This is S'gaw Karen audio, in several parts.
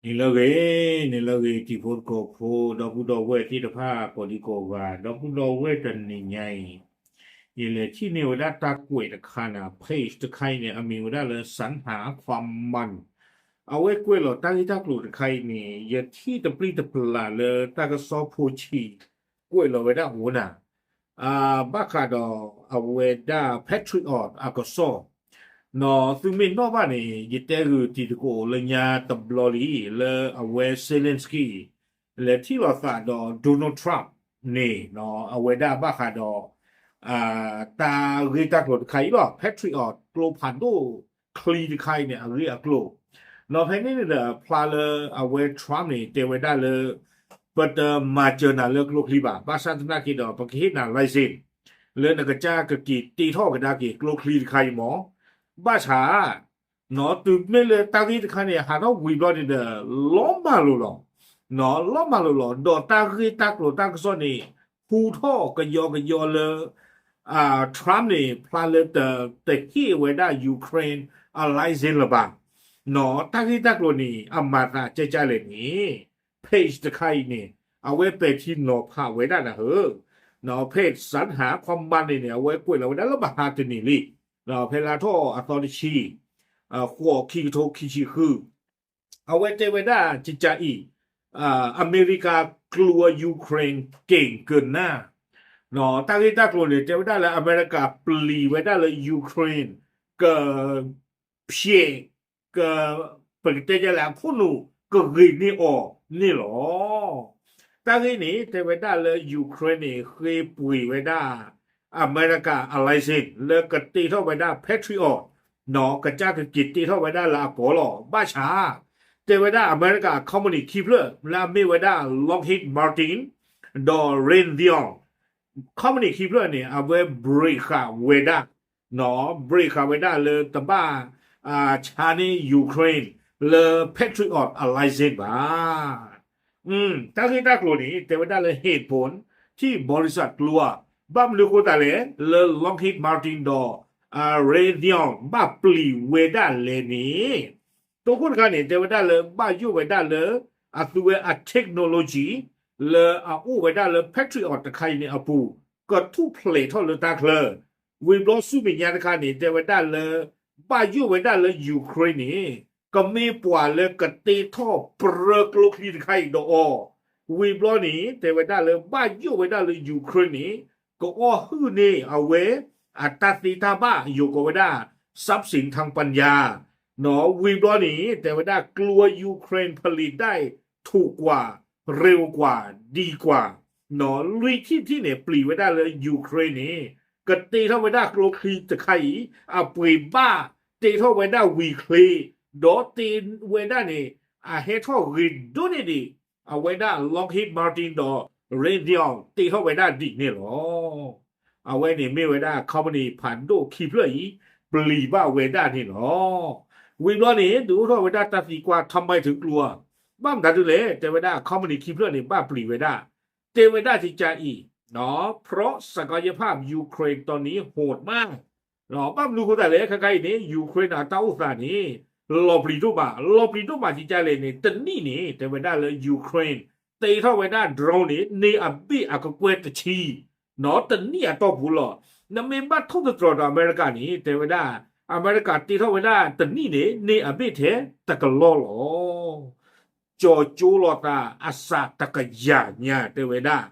နံၤလၢအဂ့ၤ, နံၤလၢအဂ့ၤ တံၤဖိသကိးဖိ ဒီပုၢ်ဒီဝဲၢ်သ့ၣ်တဖၣ် ကိးဒံကိးဂၤ, ဒီပုၢ်ဒီဝဲၢ်တနံၤညါအံၤ, ယလဲၤထံၣ်န့ၢ်ဝဲဒၣ်တၢ်ကွဲးတခါန့ၣ် page တခါအံၤန့ၣ် အမံၤဝဲဒၣ်လၢ စၣ်ဟၣ်ခွါမၢ်, အဝဲကွဲးလီၤတၢ်ဂ့ၢ်တၢ်ကျိၤတခါအံၤန့ၣ် ယထံၣ်တပျံၤတပျၢ်လၢတၢ်ကစီၣ်ဖိဆံး ကွဲးလီၤဝဲဒၣ်အိၣ်နၤ ဘၣ်ဃးဒီးအဝဲဒၣ် Patriot အကစီၣ်, နီၢ်သုမ့ၢ်နီၣ်ဘၣ်န့ၣ် ယတဲဂုာ်တံၤသကိးလၢညါတဘျီလံ လၢအဝဲ Zelensky လဲၤထံၣ်လိာ်သးဒီး Donald Trump န့ၣ် အဝဲဒၣ်ဘၣ်ဃးဒီး တၢ်ဂ့ၢ်တၢ်ကျိၤတခါအံၤလီၤ. Patriot ကျိဖးဒိၣ်ချံတခါအံၤန့ၣ် အဂ့ၢ်အကျိၤ, နီၢ်ဖဲန့ၣ်န့ၣ်ဒီး ဖျါလၢအဝဲ Trump န့ၣ် တဲဝဲဒၣ်လၢ ပတမၤစၢၤနၤလၢကျိချံဘၣ်, ဘၣ်ဆၣ်သနာ်က့ဒီး ပကဟ့ၣ်နၤ license လၢနကစၢ်ကက့ၤတ့ထီၣ်ကဒါက့ၤကျိချံတခါအံၤမၢ်, ဘၣ်ဆၣ် နီၢ်သုမ့ၢ်လၢတၢ်ဂ့ၢ်တခါန့ၣ် ဟးထီၣ်ဝံၤဘျီန့ၣ်ဒီး လီၤမၢ်လိာ်လီၤ, နီၢ်လီၤမၢ်လိာ်လီၤ, ဒီးတၢ်ဂ့ၢ်တၢ်ကျိၤတၢ်ကစီၣ်န့ၣ် ဟူထီၣ်ကယီကယီလၢ Trump န့ၣ် ဖျါလၢတ တဟ့ၣ်ဝဲဒၣ် Ukraine အ license လၢၤဘၣ်, နီၢ်တၢ်ဂ့ၢ်တၢ်ကျိၤန့ၣ် အမၤသးကဲကၢ်လဲၣ်န့ၣ် page တခါအံၤန့ၣ် အဝဲပဲာ်ထံနီၤဖးဝဲဒၣ်နၤဧၢ, နီၢ် page စၣ်ဟၣ်ခွါမၢ်န့ၣ်န့ၣ် အဝဲကွဲးလီၤဝဲဒၣ်လၢမဟါတနံၤလံ, နီၢ်ဖဲလါထီၣ်အသီတဆံ ဃိး ခံကထိခံဆံဃု, အဝဲတဲဝဲဒၣ်ကကးအံၤ အမဲရကၤကျိၤ Ukraine က့ၤကနၣ်, နီၢ်တၢ်ဂ့ၢ်တၢ်ကျိၤန့ၣ် တဲဝဲဒၣ်လၢအမဲရကၤပျံၤဝဲဒၣ်လၢ Ukraine က ဖျဲး က ပကတဲဒ်လဲၣ် အခိၣ်နူာ်ကဂ့ၤန့ၢ်အီၤန့ၣ်လီၤ. တၢ်ဂ့ၢ်န့ၣ် တဲဝဲဒၣ်လၢ Ukraine န့ၣ် ဃ့ပှ့ၤဝဲဒၣ် အမဲရကၤအ license လၢကတ့ထီၣ်ဝဲဒၣ် Patriot နီၢ်ကစၢ်ကက့ၤတ့ထီၣ်ဝဲဒၣ်လၢအကီၢ်လီၤ. ဘၣ်ဆၣ် တဲဝဲဒၣ်အမဲရကၤ company ခံဖျၢၣ် လၢအမ့ၢ်ဝဲဒၣ် Lockheed Martin ဒီး Raytheon company ခံဖျၢၣ်န့ၣ် အဝဲ brake ဃာ်ဝဲဒၣ် နီၢ် brake ဃာ်ဝဲဒၣ်လၢတဘၣ်ဆါန့ၢ် Ukraine လၢ Patriot အ license ဘၣ်. တၢ်ဂ့ၢ်တၢ်ကျိၤန့ၣ် တဲဝဲဒၣ်လၢ ဟ့ၣ်ပိၣ် ထံၣ်ဘီရံစၢၣ်ကျိၤဧါ, ဘၣ်မနုၤဃိသတးလဲၣ် လၢ Lockheed Martin ဒီး Raytheon ဘၣ်ပျံၤဝဲဒၣ်လဲၣ်န့ၣ် တိခိၣ်တခါန့ၣ် တဲဝဲဒၣ်လၢဘၣ်ယိၣ်ဝဲဒၣ်လၢ အသုဝဲအ technology လၢအအိၣ်ဝဲဒၣ်လၢ Patriot တခါအံၤန့ၣ်အပူၤ ကထူၣ်ဖျဲးထီၣ်လၢတၢ်ချၢ, ဝံၤဘျီဆူမဲာ်ညါတခါန့ၣ် တဲဝဲဒၣ်လၢ ဘၣ်ယိၣ်ဝဲဒၣ်လၢ Ukraine န့ၣ် ကမ့ၢ်ပှၤလၢကတ့ထီၣ်ပြၢကျိချံတခါအံၤဒီးအီၤ, ဝံၤဘျီန့ၣ် တဲဝဲဒၣ်လၢဘၣ်ယိၣ်ဝဲဒၣ်လၢ Ukraine န့ၣ် ကအီၣ်ဟုၣ်န့ၢ်အဝဲ အတၢ်သ့တၢ်ဘၣ် ယိၤကိးဝဲဒၣ် ทรัพย์สินทางปัญญา နီၢ် ဝံၤဘျီန့ၣ် တဲဝဲဒၣ်ကျိ Ukraine ผลิตได้ถูกกว่า เร็วกว่า ดีกว่า နီၢ် လွံၢ်ထံၣ်တထံၣ်န့ၣ် ပျံၤဝဲဒၣ်လၢ Ukraine န့ၣ် ကတ့ထီၣ်ဝဲဒၣ်ကျိချံတခါအံၤ အပှ့ၤဘၣ် တ့ထီၣ်ဝဲဒၣ်ဝံၤချ့ ဒီးတ့ဝဲဒၣ်န့ၣ် အဟဲထီၣ်ဂ့ၤဒိၣ်န့ၢ်ဒံး အဝဲဒၣ် Lockheed Martin ဒီး Raytheon တ့ထီၣ်ဝဲဒၣ်ဒ်န့ၣ်လီၤ. အဝဲန့ၣ်မ့ၢ်ဝဲဒၣ် company ဖးဒိၣ်ခံဖျၢၣ်အံၤ ပျံၤဘၣ်ဝဲဒၣ်န့ၣ်လီၤ. ဝံၤဘျီန့ၣ် ဒုးအိၣ်ထီၣ်ဝဲဒၣ်တၢ်သံကွၢ် ထီၣ်မံၤထုကျိဧါ, ဘၣ်မတၤဒုလဲၣ် တဲဝဲဒၣ် company ခံဖျၢၣ်န့ၣ် ဘၣ်ပျံၤဝဲဒၣ်, တဲဝဲဒၣ်ကကးအံၤ เพราะศักยภาพ Ukraine ตอนนี้โหดมาก ဘၣ်မနုၤဃိသတးလဲၣ် ခဲခါအံၤန့ၣ် Ukraine အတၢ်အိၣ်သးန့ၣ် လီၤပျံၤဒိၣ်မး, လီၤပျံၤဒိၣ်မးကကးလဲၣ်န့ၣ် တနံၣ်န့ၣ် တဲဝဲဒၣ်လၢ Ukraine တ့ထီၣ်ဝဲဒၣ် drone န့ၣ် န့ၢ်အဘ့ၣ်အကကွဲၢ်တဆံ, နီၢ် တနံၣ်အတီၢ်ပူၤလီၤ. နမ့ၢ်ဘၣ်ထိၣ်သတြီၤဒီးအမဲရကၤန့ၣ် တဲဝဲဒၣ် အမဲရကၤတ့ထီၣ်ဝဲဒၣ်တနံၣ်န့ၣ် န့ၢ်အဘ့ၣ်ထဲတကလီၢ်လီၤ. ကၠီၤကၠိလိာ်သးအစးတကယၤညါ တဲဝဲဒၣ်.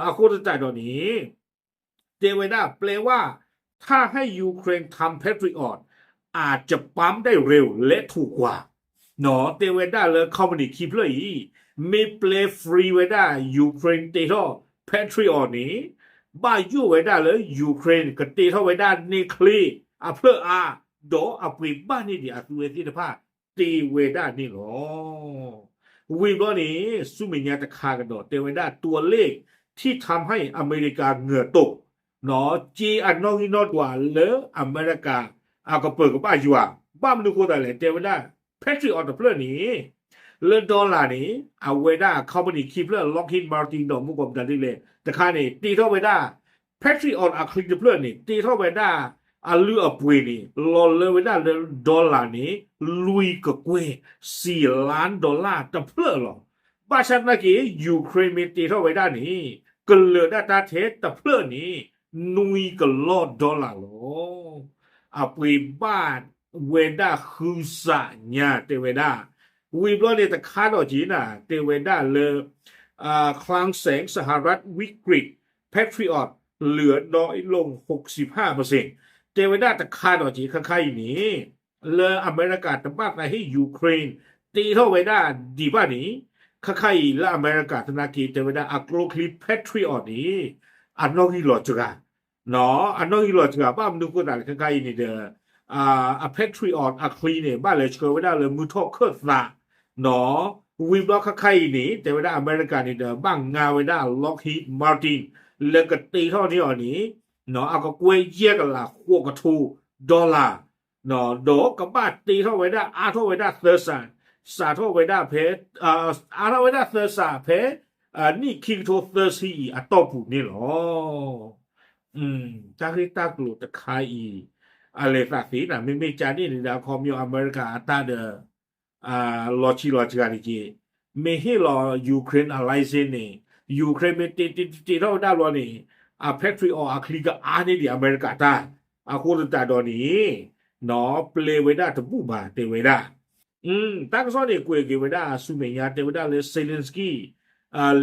အဃိသတးဒီးန့ၣ် တဲဝဲဒၣ် แปลว่า ถ้าให้ Ukraine ทำ Patriot อาจจะปั๊มได้เร็วและถูกกว่า နီၢ် တဲဝဲဒၣ်လၢ company ခံဖျၢၣ်အံၤ မ့ၢ်ပျဲ free ဝဲဒၣ် Ukraine တ့ထီၣ် Patriot န့ၣ် ဘၣ်ယိၣ်ဝဲဒၣ်လၢ Ukraine ကတ့ထီၣ်ဝဲဒၣ်န့ၢ်ချ့အဖျၢၣ်အါ, ဒီးအပှ့ၤဘၣ်န့ၢ်ဒံးအသုဝဲသ့ၣ်တဖၣ် တ့ဝဲဒၣ်န့ၣ်လီၤ. ဝံၤဘျီန့ၣ် ဆူမဲာ်ညါတခါကဒီး တဲဝဲဒၣ် ตัวเลขที่ทำให้อเมริกาเหงื่อตก နီၢ် စ့အနီၣ်ဂံၢ်နီၣ်ဒွးလၢအမဲရကၤ အကပၢၤကဘၣ်ယွၤ, ဘၣ်မနုၤဃိသတးလဲၣ် တဲဝဲဒၣ် Patriot တဖျၢၣ်န့ၣ် လၢ dollar န့ၣ် အဝဲဒၣ် company ခံဖျၢၣ် Lockheed Martin ဒီးမုၢ်ကီၢ်ပတၢ်ဒ်လဲၣ် တခါန့ၣ် တ့ထီၣ်ဝဲဒၣ် Patriot အချံတဖျၢၣ်န့ၣ် တ့ထီၣ်ဝဲဒၣ် အလုၢ်အပှ့ၤန့ၣ် လီၤလၢဝဲဒၣ်လၢ dollar န့ၣ် လွံၢ်ကကွဲၢ် စံလါ dollar တဖျၢၣ်လီၤ. ဘၣ်ဆၣ်သနာ်က့ Ukraine မ့ၢ်တ့ထီၣ်ဝဲဒၣ်န့ၣ် ကလၢာ်ဒၣ်တၢ်ထဲတဖျၢၣ်န့ၣ် နွံကလီၢ် dollar လီၤ. အပှ့ၤဘၣ်ဝဲဒၣ်ဃုစးညါ တဲဝဲဒၣ်. ဝံၤဘျီန့ၣ်တခါဒီးက့ၤနၤ တဲဝဲဒၣ်လၢ คลังแสงสหรัฐวิกฤต Patriot เหลือน้อยลงหกสิบห้าเปอร์เซ็นต์ တဲဝဲဒၣ်တခါဒီးက့ၤ ခါခါအံၤန့ၣ် လၢအမဲရကၤတဘၣ်သးဟ့ၣ် Ukraine တ့ထီၣ်ဝဲဒၣ်ဒံးဘၣ်န့ၣ် ခါခါအံၤလၢအမဲရကၤသနာ်က့ တဲဝဲဒၣ်အကျိချံ Patriot န့ၣ် အနီၣ်ဂံၢ်လီၤစှၤ အနီၣ်ဂံၢ်လီၤစှၤ ဘၣ်မနုၤဃိသတးလဲၣ် ခါခါအံၤန့ၣ်ဒီး အ Patriot အချံန့ၣ် ဘၣ်လဲၤဆှၢဝဲဒၣ်လၢ မုၢ်ထီၣ်ခၢၣ်သး ဝံၤဘျီခါခါအံၤန့ၣ် တဲဝဲဒၣ်အမဲရကၤန့ၣ်ဒီး ဘၣ်ငါဝဲဒၣ် Lockheed Martin လၢကတ့ထီၣ်န့ၢ်အီၤန့ၣ် အကကွဲၢ်ယဲၢ်ကလးဃိးကထိ dollar ဒီးကဘၣ်တ့ထီၣ်ဝဲဒၣ် အါထီၣ်ဝဲဒၣ်သၢစး စးထီၣ်ဝဲဒၣ်ဖဲ အါထီၣ်ဝဲဒၣ်သၢစးဖဲ နံၣ်ခံကထိသၢဆံအံၤအတီၢ်ပူၤန့ၣ်လီၤ. တၢ်ဂ့ၢ်တၢ်ကျိၤတခါအံၤ အလဲၤသးသ့နၤ မ့မ့ၢ်ကန့ၣ်န့ၣ်ဒီး အခီပညီအမဲရကၤအတၢ်ဒီး လီၤဆံးလီၤစှၤတက့ၢ်. မ့ၢ်ဟ့ၣ်လီၤ Ukraine အ license န့ၣ် Ukraine မ့ၢ်တ့တ့တ့ထီၣ်ဝဲဒၣ်ဘျီန့ၣ် အ Patriot အချံကအါန့ၢ်ဒံးအမဲရကၤတၢ် အဃိသတးဒီးန့ၣ် ပျဲဝဲဒၣ်တဘူၣ်ဘၣ် တဲဝဲဒၣ်. တၢ်ကစီၣ်န့ၣ် ကွဲးက့ၤဝဲဒၣ်ဆူမဲာ်ညါ တဲဝဲဒၣ်လၢ Zelensky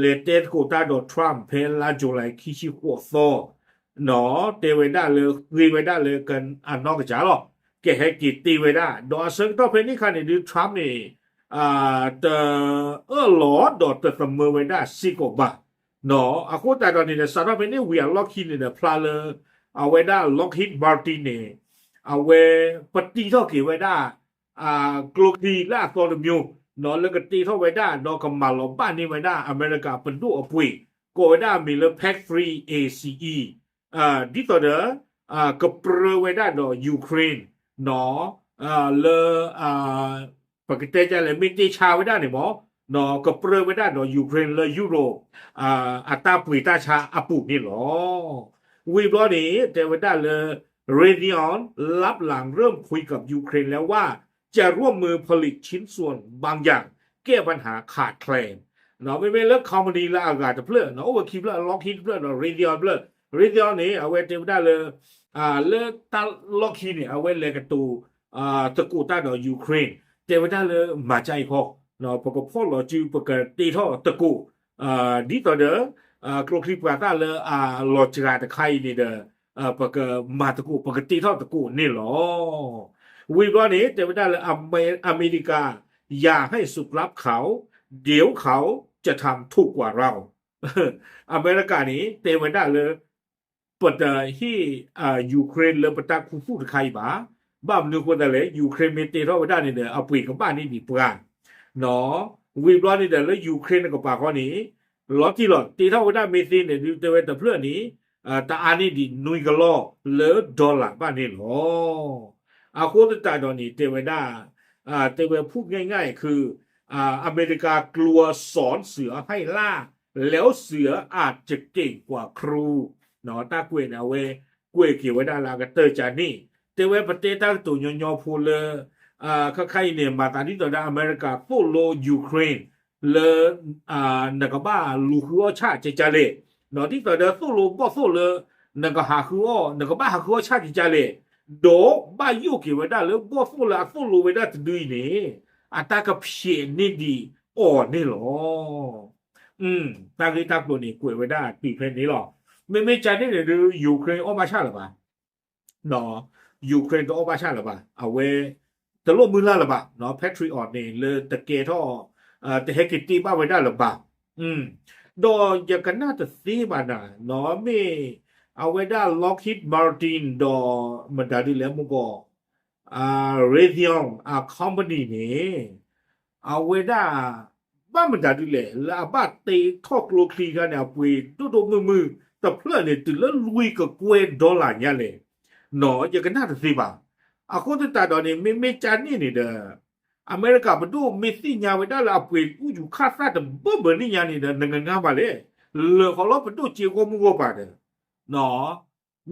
လဲၤတဲသကိးတၢ်ဒီး Trump ဖဲလါ July ခံဆံဃိးသီ တဲဝဲဒၣ်လၢ ဃ့ဝဲဒၣ်လၢအနီၢ်ကစၢ်လီၤ ကဟဲက့ၤတ့ဝဲဒၣ် ဒီးအဆၢကတီၢ်ဖဲန့ၣ်အခါန့ၣ်ဒုး Trump န့ၣ် တအၢၣ်လီၤဒီးတသမၢဝဲဒၣ်စ့ၢ်ကီးဘၣ်. အဃိသတးဒီးန့ၣ်ဒီး စးထီၣ်ဖဲန့ၣ်ဝံၤအလီၢ်ခံန့ၣ်ဒီး ဖျါလၢ အဝဲဒၣ် Lockheed Martin န့ၣ် အဝဲပတံထီၣ်က့ၤဝဲဒၣ် ကျိချံလၢအသီတမျိုး လၢကတ့ထီၣ်ဝဲဒၣ် ဒီးကမၤလီၤဘၣ်န့ၢ်ဝဲဒၣ် အမဲရကၤပဒိၣ်အပှ့ၤ ကိးဝဲဒၣ်အမံၤလၢ Patriot A C E ဒ်သိးဒီး ကပြၢဝဲဒၣ်ဒီး Ukraine လၢ ပကတဲဒ်လဲၣ် မ့ၢ်တ့ဆါဝဲဒၣ်န့ၣ်မ့ၢ် ကပြၢဝဲဒၣ်ဒီး Ukraine လၢ Europe အတၢ်ပှ့ၤတၢ်ဆါအပူၤန့ၣ်လီၤ. ဝံၤဘျီန့ၣ် တဲဝဲဒၣ်လၢ Raytheon รับหลังเริ่มคุยกับยูเครนแล้วว่าจะร่วมมือผลิตชิ้นส่วนบางอย่างแก้ปัญหาขาดแคลน မ့မ့ၢ်လၢ company လၢအဂၤတဖျၢၣ် အိၣ်ဝဲခံဖျၢၣ် အိၣ်ဝဲခံဖျၢၣ်တဖျၢၣ်ဒီး Raytheon တဖျၢၣ် Raytheon န့ၣ် အဝဲတဲဝဲဒၣ်လၢ လၢတၢ်လီၢ်ခံန့ၣ် အဝဲလဲၤကတိၤ သကိးတၢ်ဒီး Ukraine တဲဝဲဒၣ်လၢမၤကၢအံၤခီ ပကဖီၣ်လီၤစု ပကတ့ထီၣ်သကိး ဒ်သိးဒီး ကျိချံပှၤသၣ်လၢအလီၤစှၤတခါအံၤန့ၣ်ဒီး ပကမၤသကိး ပကတ့ထီၣ်သကိးန့ၣ်လီၤ. ဝံၤဘျီန့ၣ် တဲဝဲဒၣ်လၢ အမဲရကၤ อยากให้สุกลับเขา เดี๋ยวเขาจะทำถูกกว่าเรา အမဲရကၤန့ၣ် တဲဝဲဒၣ်လၢ ပတဟ့ၣ် Ukraine လၢပတၢ်ခူသူၣ်တခါအံၤဘၣ်. ဘၣ်မနုၤအဃိသတးလဲၣ် Ukraine မ့ၢ်တ့ထီၣ်ဝဲဒၣ်န့ၣ်ဒီး အပှ့ၤကဘၣ်န့ၢ်ဒံးပှၤ ဝံၤဘျီန့ၣ်ဒီးလၢ Ukraine နကပၤဃီန့ၣ် လီၤတံၢ်လီၤ တ့ထီၣ်ဝဲဒၣ်မ့ၢ်သ့န့ၣ် ဒုးတဲဝဲတဖျၢၣ်န့ၣ် တအါန့ၢ်ဒံးနွံကလီၢ်လၢ dollar ဘၣ်န့ၣ်လီၤ. အဃိသတးဒီးန့ၣ် တဲဝဲဒၣ် တဲဝဲ พูดง่ายๆ คือ อเมริกากลัวสอนเสือให้ล่า แล้วเสืออาจจะเก่งกว่าครู တၢ်ကွဲးန့ၣ် အဝဲကွဲးက့ၤဝဲဒၣ်လၢအကတၢၢ်ကန့ၣ် တဲဝဲပတဲတၢ်ကတိၤညီညီဖိလၢ ခါခါအံၤန့ၣ် မၤသးဒ်သိးဒီးအမဲရကၤသိၣ်လိ Ukraine လၢ နကဘၣ်လူၤဃုအီၣ်ဆၣ်ကကလဲၣ် ဒ်သိးဒီးသိၣ်လိဘီၣ်သိၣ်လၢ နကဟးဃုအီၣ် နကဘၣ်ဟးဃုအီၣ်ဆၣ်ကကလဲၣ် ဒီးဘၣ်ယိၣ်က့ၤဝဲဒၣ်လၢဘီၣ်သိၣ်လၢအသိၣ်လိဝဲဒၣ်တဒုအံၤန့ၣ် အတၢ်ကဖျဲးန့ၢ်ဒံးအီၤန့ၣ်လီၤ. တၢ်ဂ့ၢ်တၢ်ကျိၤန့ၣ် ကွဲးဝဲဒၣ်တုၤဖဲန့ၣ်လီၤ. မ့မ့ၢ်ကန့ၣ်န့ၣ်ဒုး Ukraine အီၣ်ဘၣ်ဆၣ်လၢၤဘၣ် Ukraine တအီၣ်ဘၣ်ဆၣ်လၢၤဘၣ် အဝဲ တလိၣ်မုၢ်လၢ်လၢၤဘၣ် Patriot န့ၣ် လၢတကဲထီၣ် တဟဲက့ၤတ့ဘၣ်ဝဲဒၣ်လၢၤဘၣ် ဒီးယကနၣ်တသ့ဘၣ်နၤ မ့ၢ်အဝဲဒၣ် Lockheed Martin ဒီး မတၤဒ်လဲၣ်မ့ၢ်ကီး Raytheon အ company န့ၣ် အဝဲဒၣ် ဘၣ်မတၤဒ်လဲၣ် လၢအဘၣ်တ့ထီၣ်ကျိချံခါန့ၣ် အပှ့ၤဒိၣ်ဒိၣ်မုၢ်မုၢ် တဖျၢၣ်န့ၣ် တုၤလၢလွံၢ်ကကွဲၢ် dollar ညါလဲၣ် ယကနၣ်တသ့ဘၣ်. အဃိသတးဒီးန့ၣ် မ့မ့ၢ်ကန့ၣ်န့ၣ်ဒီး အမဲရကၤပဒိၣ်မ့ၢ်သ့ၣ်ညါဝဲဒၣ်လၢအပှ့ၤအူယူၤခၣ်သၣ်တဘၢဘၢန့ၣ်ညါန့ၣ်ဒီး နကငါမးလဲၣ် လၢာ်ဃီလီၤပဒိၣ်စ့ဂီၢ်မုၢ်ဂီၢ်ပၤဒီး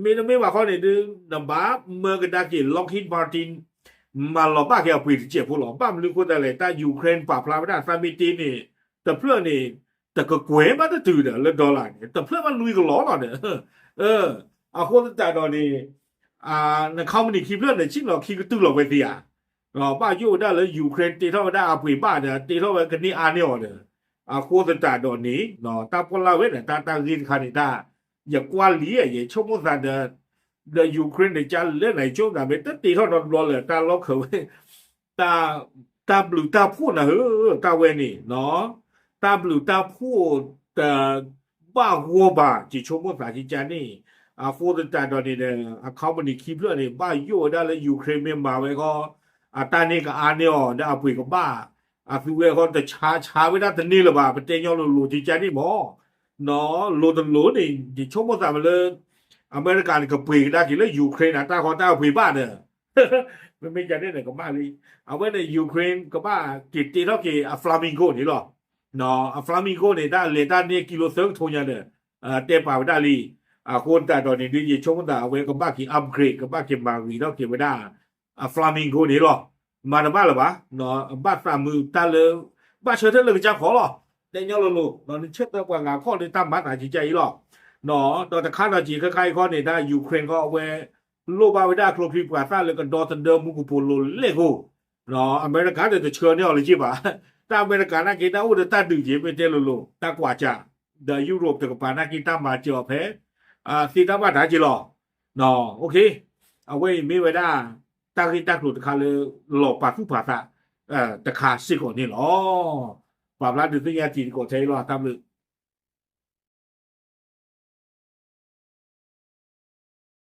မ့တမ့ၢ်ဘၣ်ခီန့ၣ်ဒုး နဘၣ်မၢကဒါက့ၤ Lockheed Martin မၤလီၤဘၣ်က့ၤအပှ့ၤတစဲးဖိလီၤ. ဘၣ်မနုၤအဃိသတးလဲၣ် တၢ် Ukraine ပာ်ဖျါဝဲဒၣ်သးမ့ၢ်တ့န့ၣ် တဖျၢၣ်န့ၣ် တကကွဲၢ်ဘၣ်တတုၤဒီးလၢ dollar န့ၣ် တဖျၢၣ်ဘၣ်လွံၢ်ကလီလီၤဒီး အဃိသတးဒီးန့ၣ် န company ခံဖျၢၣ်န့ၣ် ဆ့ၣ်နီၤခံကတုၤလီၤဝဲသ့ဧါ. ဘၣ်ယိၣ်ဝဲဒၣ်လၢ Ukraine တ့ထီၣ်ဝဲဒၣ်အပှ့ၤဘၣ်ဒီး တ့ထီၣ်ဝဲကန့ၢ်အါန့ၢ်အီၤဒီး အဃိသတးဒီးန့ၣ် တၢ်ပီၢ်လၢ်ဝဲန့ၣ် တၢ်တၢ်ဂ့ၢ်တခါန့ၣ် တၢ် ယကွၢ်လံ ယဆိကမိၣ်သးဒီး ဒီး Ukraine န့ၣ် ကလဲၣ်နၤ ယဆိကမိၣ်သးမ့ၢ်တတ့ထီၣ်နီတဘျီလၢၤ တၢ်လီၢ်ခၢးဝဲ တၢ်ဘျုးတၢ်ဖှိၣ်နၤဧၢ တၢ်ဝဲန့ၣ် တၢ်ဘျုးတၢ်ဖှိၣ် တဘၣ်ဂီၢ်ဘၣ် ယဆိကမိၣ်သးကကန့ၣ် အဃိသတးဒီးန့ၣ်ဒီး အ company ခံဖျၢၣ်န့ၣ် ဘၣ်ယိၣ်ဝဲဒၣ်လၢ Ukraine မ့ၢ်မၤဝဲဃီ အတၢ်န့ၢ်ကအါန့ၢ်အီၤ ဒီးအပှ့ၤကဘၣ် အသုဝဲဃီတဆါဆါဝဲဒၣ်တန့ၢ်လၢၤဘၣ် ပတဲညီလိၤလိၤကကန့ၣ်မး လိၤတလိၤန့ၣ် ယဆိကမိၣ်သးမ့ၢ်လၢ အမဲရကၤန့ၣ် ကပှ့ၤကဒါက့ၤလၢ Ukraine အတၢ်ဃီတၢ်အပှ့ၤဘၣ်ဒီး မ့မ့ၢ်ကန့ၣ်န့ၣ် ကဘၣ်လံ အဝဲန့ၣ် Ukraine ကဘၣ်က့ၤတ့ထီၣ်က့ၤအ Flamingo န့ၣ်လီၤ. အ Flamingo န့ၣ် တၢ်လဲၤတၢ်န့ၢ်ကံလိသၢကထိညါဒီး တဲပာ်ဝဲဒၣ်လံ. အဃိသတးဒီးန့ၣ်ဒုး ယဆိကမိၣ်သး အဝဲကဘၣ်က့ၤ upgrade ကဘၣ်က့ၤမၤဂ့ၤထီၣ်က့ၤဝဲဒၣ် အ Flamingo န့ၣ်လီၤ. မၤတဘၣ်လၢၤဘၣ် ဘၣ်သးမုာ်တၢ်လၢ ဘၣ်ဆၢထၢၣ်လၢကစၢ်ခီလီၤ. တဲညီလိၤလိၤ နဆၢထၢၣ်ပှၤဂၤခီၣ်လၢတၢ်မၤသးကကအံၤလီၤ. ဒီးတခါဒီးက့ၤခဲခါအံၤခီန့ၣ် တၢ် Ukraine ခီအဝဲ လိၣ်ဘၣ်ဝဲဒၣ်ကျိချံပှၤသၣ်လၢကဒီသဒၢမူကပိာ်လိၤလဲၣ်ကိၣ် အမဲရကၤဒီးတဆှၢန့ၢ်အီၤလၢၤဘၣ်. တၢ်အမဲရကၤနာ်က့ တၢ်အိၣ်ဒီးတၢ်ဒုးက့ၤ မ့ၢ်တဲလိၤလိၤ တၢ်ကွၢ်စၢ် ဒီး Europe တကပၤနာ်က့ တၢ်မၤစၢၤအီၤဖဲ သ့တၢ်ဘၣ်တၢ်က့ၤလီၤ. အဝဲအံၤမ့ၢ်ဝဲဒၣ် တၢ်ဂ့ၢ်တၢ်ကျိၤတခါလၢ လီၤပာ်သူၣ်ပာ်သး တခါစ့ၢ်ကီးန့ၣ်လီၤ. ပာ်ဖျါဒုးသ့ၣ်ညါတံၤသကိးထဲအံၤလီၤ တၢ်ဘျုး